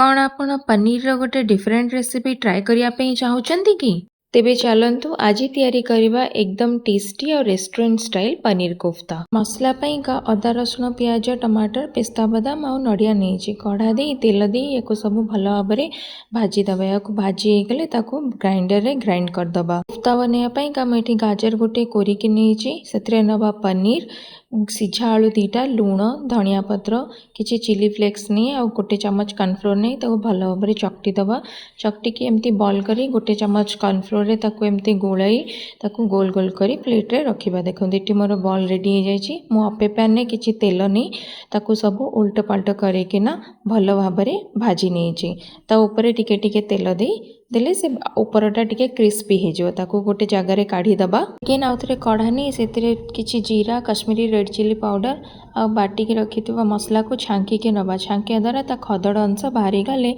କ'ଣ ଆପଣ ପନିରର ଗୋଟେ ଡିଫରେଣ୍ଟ ରେସିପି ଟ୍ରାଏ କରିବା ପାଇଁ ଚାହୁଁଛନ୍ତି କି? ତେବେ ଚାଲନ୍ତୁ, ଆଜି ତିଆରି କରିବା ଏକଦମ ଟେଷ୍ଟି ଆଉ ରେଷ୍ଟୁରାଣ୍ଟ ଷ୍ଟାଇଲ୍ ପନିର କୋଫ୍ତା। ମସଲା ପାଇଁକା ଅଦା, ରସୁଣ, ପିଆଜ, ଟମାଟର, ପିସ୍ତା ବାଦାମ ଆଉ ନଡ଼ିଆ ନେଇଛି। କଢ଼ା ଦେଇ, ତେଲ ଦେଇ ୟାକୁ ସବୁ ଭଲ ଭାବରେ ଭାଜିଦେବା। ଏହାକୁ ଭାଜି ହେଇଗଲେ ତାକୁ ଗ୍ରାଇଣ୍ଡରରେ ଗ୍ରାଇଣ୍ଡ କରିଦେବା। କୋଫ୍ତା ବନେଇବା ପାଇଁକା ମୁଁ ଏଠି ଗାଜର ଗୋଟେ କୋରିକି ନେଇଛି। ସେଥିରେ ନେବା ପନିର, ସିଝା ଆଳୁ 2ଟା, ଲୁଣ, ଧନିଆ ପତ୍ର, କିଛି ଚିଲି ଫ୍ଲେକ୍ସ ନେଇ ଆଉ 1 ଚାମଚ କର୍ଣ୍ଣଫ୍ଲୋର୍ ନେଇ ତାକୁ ଭଲ ଭାବରେ ଚକଟି ଦେବା। ଚକଟିକି ଏମିତି ବଲ୍ କରି 1 ଚାମଚ କର୍ଣ୍ଣଫ୍ଲୋର୍ରେ ତାକୁ ଏମିତି ଗୋଳାଇ ତାକୁ ଗୋଲ ଗୋଲ କରି ପ୍ଲେଟ୍ରେ ରଖିବା। ଦେଖନ୍ତୁ, ଏଠି ମୋର ବଲ୍ ରେଡ଼ି ହେଇଯାଇଛି। ମୁଁ ଅପେ ପ୍ୟାନ୍ରେ କିଛି ତେଲ ନେଇ ତାକୁ ସବୁ ଓଲଟ ପାଲଟ କରିକିନା ଭଲ ଭାବରେ ଭାଜି ନେଇଛି। ତା ଉପରେ ଟିକେ ଟିକେ ତେଲ ଦେଇ ଦେଲେ ସେ ଉପରଟା ଟିକେ କ୍ରିସ୍ପି ହେଇଯିବ। ତାକୁ ଗୋଟେ ଜାଗାରେ କାଢ଼ିଦେବା। ଏଗେନ୍ ଆଉ ଥରେ କଢ଼ା ନେଇ ସେଥିରେ କିଛି ଜିରା, କାଶ୍ମୀରୀ ରେଡ଼୍ ଚିଲି ପାଉଡ଼ର ଆଉ ବାଟିକି ରଖିଥିବା ମସଲାକୁ ଛାଙ୍କିକି ନେବା। ଛାଙ୍କିବା ଦ୍ୱାରା ତା ଖଦଡ଼ ଅଂଶ ବାହାରିଗଲେ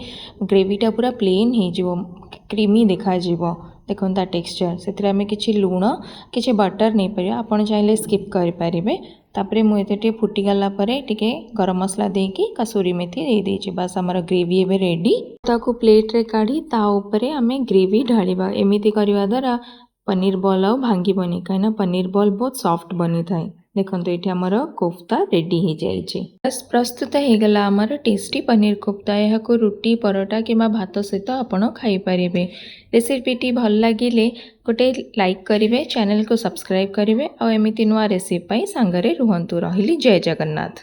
ଗ୍ରେଭିଟା ପୁରା ପ୍ଲେନ୍ ହେଇଯିବ, କ୍ରିମି ଦେଖାଯିବ। ଦେଖନ୍ତୁ ତା ଟେକ୍ସଚର୍। ସେଥିରେ ଆମେ କିଛି ଲୁଣ, କିଛି ବଟର୍ ନେଇପାରିବା। ଆପଣ ଚାହିଁଲେ ସ୍କିପ୍ କରିପାରିବେ। ତାପରେ ମୁଁ ଏଥିରେ ଟିକେ ଫୁଟିଗଲା ପରେ ଟିକେ ଗରମ ମସଲା ଦେଇକି କସୁରୀ ମେଥି ଦେଇଦେଇଛି। ବାସ୍, ଆମର ଗ୍ରେଭି ଏବେ ରେଡ଼ି। ତାକୁ ପ୍ଲେଟ୍ରେ କାଢ଼ି ତା ଉପରେ ଆମେ ଗ୍ରେଭି ଢାଳିବା। ଏମିତି କରିବା ଦ୍ୱାରା ପନିର ବଲ୍ ଆଉ ଭାଙ୍ଗିବନି, କାହିଁକିନା ପନିର ବଲ୍ ବହୁତ ସଫ୍ଟ ବନିଥାଏ। ଦେଖନ୍ତୁ, ଏଇଠି ଆମର କୋଫ୍ତା ରେଡ଼ି ହେଇଯାଇଛି। ବାସ୍, ପ୍ରସ୍ତୁତ ହେଇଗଲା ଆମର ଟେଷ୍ଟି ପନିର କୋଫ୍ତା। ଏହାକୁ ରୁଟି, ପରଟା କିମ୍ବା ଭାତ ସହିତ ଆପଣ ଖାଇପାରିବେ। ରେସିପିଟି ଭଲ ଲାଗିଲେ ଗୋଟେ ଲାଇକ୍ କରିବେ, ଚ୍ୟାନେଲକୁ ସବସ୍କ୍ରାଇବ୍ କରିବେ ଆଉ ଏମିତି ନୂଆ ରେସିପି ପାଇଁ ସାଙ୍ଗରେ ରୁହନ୍ତୁ। ରହିଲି, ଜୟ ଜଗନ୍ନାଥ।